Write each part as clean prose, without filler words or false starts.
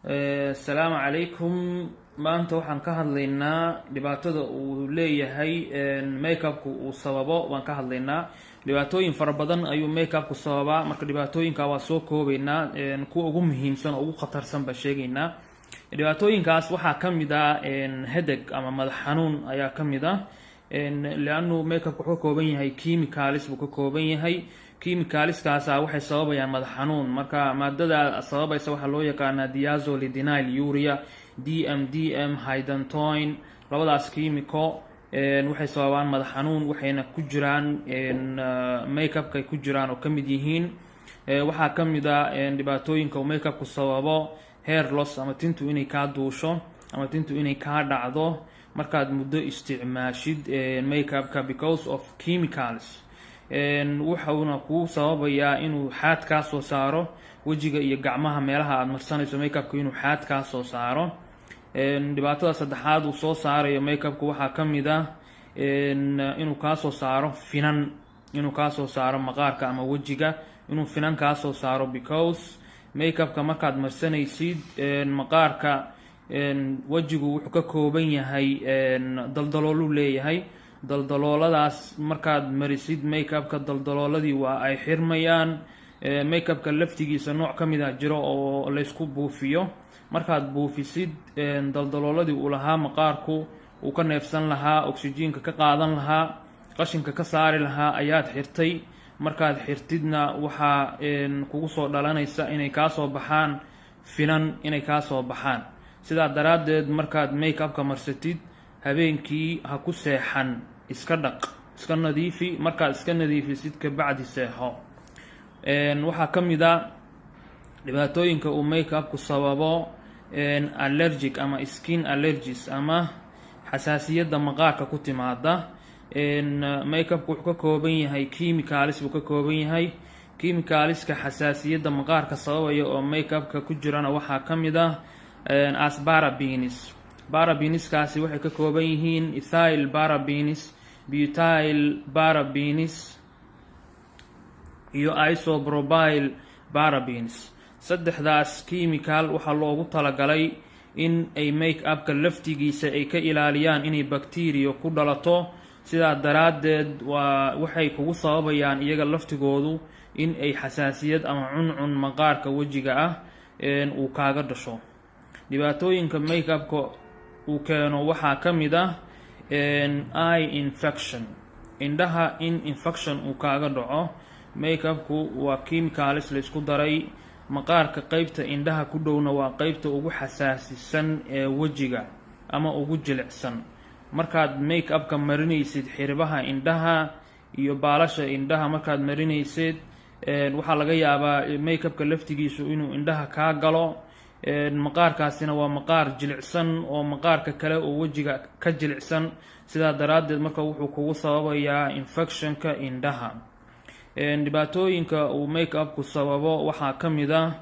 Asalaamu calaykum. Maanta waxaan ka hadlaynaa dhibaatada uu leeyahay makeupku uu sababo baan ka hadlaynaa. Dhibaatooyin fara badan ayuu makeupku sababaa. Marka dhibaatooyinka waa soo koobeynaa, kuwa ugu muhiimsan oo ugu khatarsan baan sheegaynaa. Dhibaatooyinkaas waxaa ka mid ah headache ama madax xanuun ayaa ka mid ah, liannu makeupku wuxuu ka kooban yahay chemicals buu ka kooban yahay. Chemicalskaasa waxay sababayaan madax xanuun. Marka maadada sababaysa waxaa loo yaqaanaa diazolidinyl urea, DMDM hydantoin. Labadaas chemical waxay sababaan madax xanuun, waxayna ku jiraan makeupkay ku jiraan oo ka mid yihiin. Waxaa ka mid ah dhibaatooyinka uu makeupku sababo hair loss, ama tintu inay kaa duusho ama tintu inay kaa dhacdo markaad muddo isticmaashid makeupka, because of chemicals. Wuxuuna kuu sababayaa inuu xaad kaa soo saaro wejiga iyo gacmaha, meelaha aada marsanayso makeupka inuu xaad kaa soo saaro. Dhibaatada saddexaad uu soo saarayo makeupku waxaa ka mid ah inuu kaa soo saaro finan, inuu kaa soo saaro maqaarka ama wejiga, inuu finan kaa soo saaro, because makeupka markaad marsanaysid maqaarka wejigu wuxuu ka kooban yahay daldalooluu leeyahay. Daldalooladaas markaad marisid makeupka, daldalooladii waa ay xirmayaan. Makeupka laftigiisa nooc ka mid ah jiro oo laysku buufiyo. Markaad buufisid, daldalooladii uu lahaa maqaarku uu ka neefsan lahaa, oxygenka ka qaadan lahaa, qashinka ka saari lahaa ayaad xirtay. Markaad xirtidna, waxaa kugu soo dhalanaysa inay kaa soo baxaan finan, inay kaa soo baxaan. Sidaa daraaddeed, markaad makeupka marsatid, habeenkii ha ku seexan, iska dhaq, iska nadiifi. Markaad iska nadiifisid kabacdi seexo. Waxaa ka mid a dhibaatooyinka uu make-upku sababo allergic ama skin allergies ama xasaasiyadda maqaarka ku timaada. Makeupku wuxuu ka kooban yahay chemicals buu ka kooban yahay. Chemicalska xasaasiyadda maqaarka sababaya oo makeupka ku jirana waxaa ka mid ah as parabens. Parabenskaasi waxay ka kooban yihiin ethyl parabens, butyl parabens iyo isopropyl parabens. Saddexdaas chemical waxaa loogu talagalay in ay make upka laftigiisa ay ka ilaaliyaan inay bacteria ku dhalato. Sidaa daraaddeed waa waxay kugu sababayaan iyaga laftigoodu in ay xasaasiyad ama cuncun maqaarka wejiga ah uu kaaga dhasho. Dhibaatooyinka make upka uu keeno waxaa ka mid ah eye infection, indhaha in infection uu kaaga dhaco. Make upku waa chemicals laysku daray. Maqaarka qeybta indhaha ku dhowna waa qeybta ugu xasaasisan ee wejiga ama ugu jilicsan. Markaad make upka marinaysid, xiribaha indhaha iyo baalasha indhaha markaad marinaysid, waxaa laga yaabaa make upka laftigiisu inuu indhaha kaa galo. Maqaarkaasina waa maqaar jilicsan oo maqaarka kale oo wejiga ka jilicsan. Sidaa daraaddeed marka wuxuu kugu sababayaa infectionka indhaha. Dhibaatooyinka uu make upku sababo waxaa ka mid ah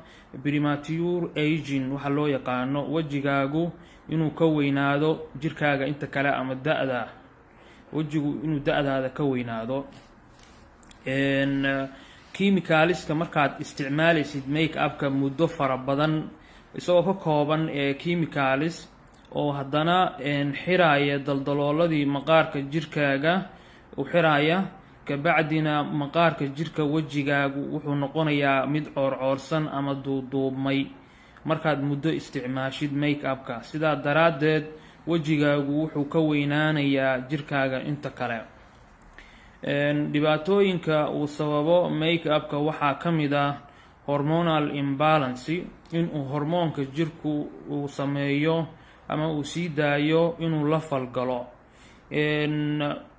premature aging, waxaa loo yaqaano wejigaagu inuu ka weynaado jirkaaga inta kale ama da-da, wejigu inuu da-daada ka weynaado. Chemicalska markaad isticmaalaysid make upka muddo fara badan, isagoo ka kooban ee chemicals oo haddana xiraaya daldalooladii maqaarka jirkaaga u xiraaya, kabacdina maqaarka jirka wejigaagu wuxuu noqonayaa mid coorcoorsan ama duuduubmay markaad muddo isticmaashid make upka. Sidaa daraaddeed wejigaagu wuxuu ka weynaanayaa jirkaaga inta kale. Dhibaatooyinka uu sababo make upka waxaa ka mid ah hormonal imbalance, inuu hormoonka jirku uu sameeyo ama uu sii daayo inuu la falgalo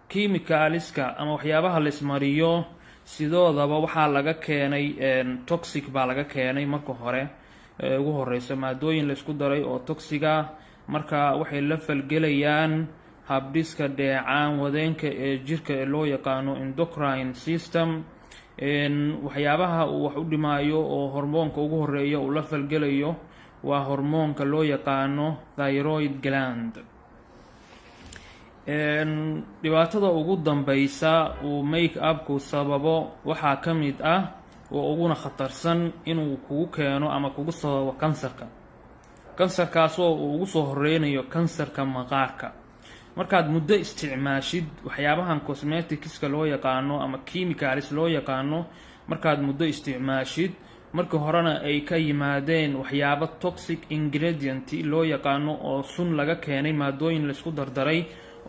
chemicalska ama waxyaabaha laismariyo. Sidoodaba waxaa laga keenay toxic baa laga keenay marka hore ugu horeysa, maadooyin laysku daray oo toxic ah. Marka waxay la falgelayaan habdhiska dheecaan wadeenka ee jirka ee loo yaqaano endocrine system. Waxyaabaha uu wax u dhimaayo oo hormoonka ugu horeeya uu la falgelayo waa hormoonka loo yaqaano thyroid gland. Dhibaatada ugu dambeysa uu make upku sababo waxaa ka mid ah oo uguna khatarsan inuu kugu keeno ama kugu sababo kansarka. Kansarkaasoo uu ugu soo horeynayo kansarka maqaarka. Markaad muddo isticmaashid waxyaabahan cosmeticska loo yaqaano ama chemicals loo yaqaano, markaad muddo isticmaashid, marka horena ay ka yimaadeen waxyaabo toxic ingredient loo yaqaano oo sun laga keenay, maadooyin laysku dardaray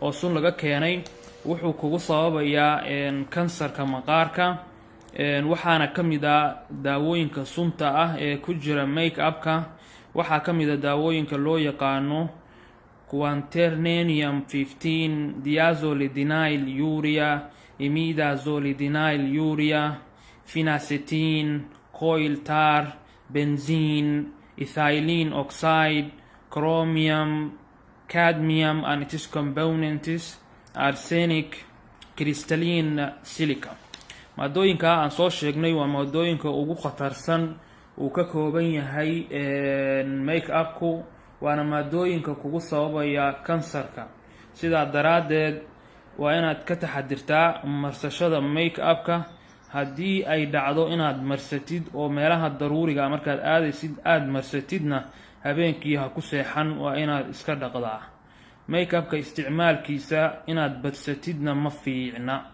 oo sun laga keenay, wuxuu kugu sababayaa kansarka maqaarka. Waxaana ka mid ah daawooyinka sunta ah ee ku jira make upka, waxaa ka mid a daawooyinka loo yaqaano quaternium 15, diazolidinyl urea, imidazolidinyl urea, phenacetin, coal tar, benzene, ethylene oxide, chromium, cadmium and its components, arsenic, crystalline silica. Maadooyinka aan soo sheegnay waa maadooyinka ugu khatarsan uu ka kooban yahay make upku, waana maadooyinka kugu sababaya kansarka. Sidaa daraaddeed waa inaad ka taxadirtaa marsashada make upka. Haddii ay dhacdo inaad marsatid oo meelaha daruuriga markaad aadaysid aada marsatidna, habeenkii ha ku seexan, waa inaad iska dhaqdaa. Make upka isticmaalkiisa inaad badsatidna ma fiicna.